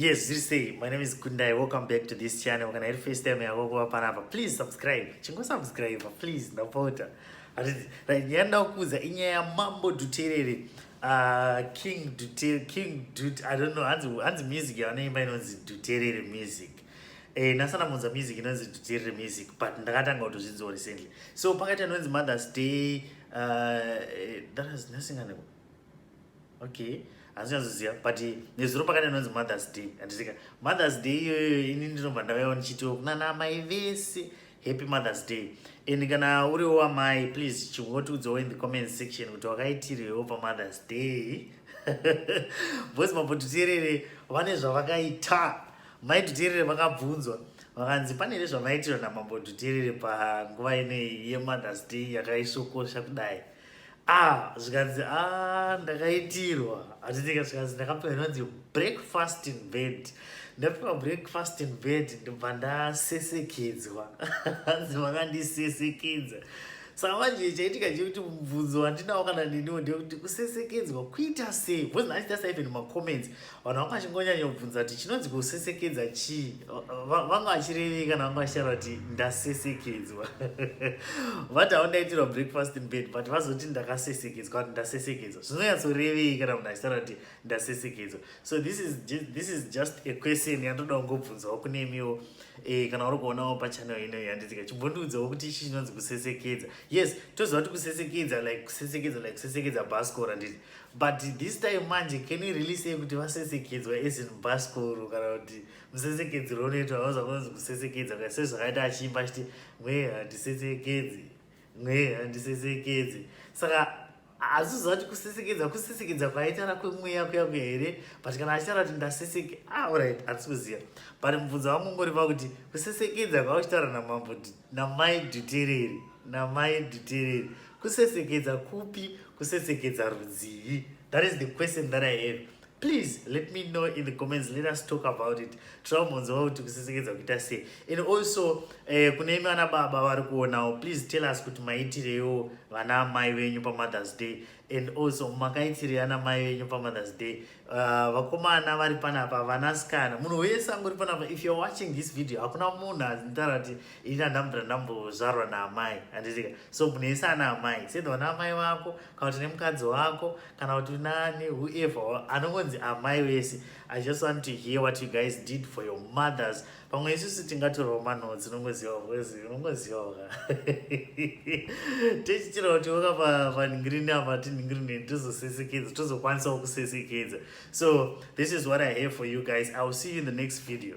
Yes, zviri sei? My name is Kundai. Welcome back to this channel. Kana iri first time yako kuva panapa, please subscribe. Chingo subscribe, please, ndapota. Right, nyaya ndakuudza inyaya yaMambo Dhuterere. King Dhuterere, King Dut, I don't know, hanzi music yavanoimba inonzi Dhuterere music. Nasana munza music inonzi Dhuterere music, but ndakatanga kutozvinzwa recently. So pakati anonzi Mother's Day, that has nothing. Okay, handinyatsoziva, but nezuro pakati anonzi Mother's Day, handitika? Mother's Day iyoyo, ini ndinobva ndauyawo ndichitiwo kuna amai vese, happy Mother's Day. And kana uriwo amai, please chingotiudzawo in the comment section kuti wakaitirewo paMother's Day, because Mambo Dhuterere vane zvavakaita. Mai Dhuterere vakabvunzwa, vakanzi pane here zvamaitirwa naMambo Dhuterere panguva inei yeMother's Day yakaisvokosha kudai? Ah, zvikanzi, a, ndakaitirwa, hatitika? Zvikanzi, ndakapiwa inonzi breakfast in bed. Ndapiwa breakfast in bed, ndobva ndasesekedzwa. Hanzi vakandisesekedza. Saka manje chaitika chekuti mubvunzo wandinawo kana neniwo ndekuti kusesekedzwa kuita sei? Because ndachitarisa even macomments, vanhu vanga vachingonyanya kubvunza kuti chinonzi kusesekedza chii. Vanga vachirevei kana vanga vachitaura kuti ndasesekedzwa? Vati havo ndaitirwa breakfast in bed, but vazoti ndakasesekedzwa, kuti ndasesekedzwa, zvinonyatsorevei kana munhu achitaura kuti ndasesekedzwa? So this is just a question yandoda kungobvunzawo kunemiwo. Kana uri kuonawo pachannel ino, yanditika, chimbondiudzawo kuti ichi chinonzi kusesekedza. Yes, toziva kuti kusesekedza, like kusesekedza, like kusesekedza bhasikoro, handiti? But this time manje, can you really say kuti vasesekedzwa as in bhasikoro, kana kuti musesekedzero unoitwa vauza kunonzi kusesekedza ka, sezvakaita achiimba achiti, "Mwe handisesekedzi, mwe handisesekedzi"? Saka haziziva kuti kusesekedza, kusesekedza kwaitaura kwemweya kuya kuya here, but kana achitaura kuti ndaseseke, ah, alright, hatisi kuziva. But mubvunzo wangu ungori pakuti kusesekedza kwauchitaura namambo, namai Dhuterere, namai Dhuterere, kusesekedza kupi? Kusesekedza rudzii? That is the question that I have. Please let me know in the comments. Let us talk about it. Tinombonzwa kuti kusesekedza kuita sei. And also, kune imi vana baba vari kuonawo, please tell us kuti maitirewo vana amai venyu paMother's Day, and also makaitirei ana mai venyu paMother's Day. Vakomana vari panapa, vanasikana, munhu wese angori panapa, if you are watching this video, hakuna munhu anotaura kuti ini handambira ndambozvarwa naamai, handitika? So munhu wese ana amai, sedha vana amai vako, kana kuti nemukadzi wako, kana kuti nani, whoever anongonzi amai wese, I just want to hear what you guys did for your mothers. Pamwe isusu tingatorwawo manotes, unongozivawo, because unongozivawo ka, tichitira kuti woka panhingirini apa, tinhingirini, tozosesekedza, tozokwanisawo kusesekedza. So this is what I have for you guys. I will see you in the next video.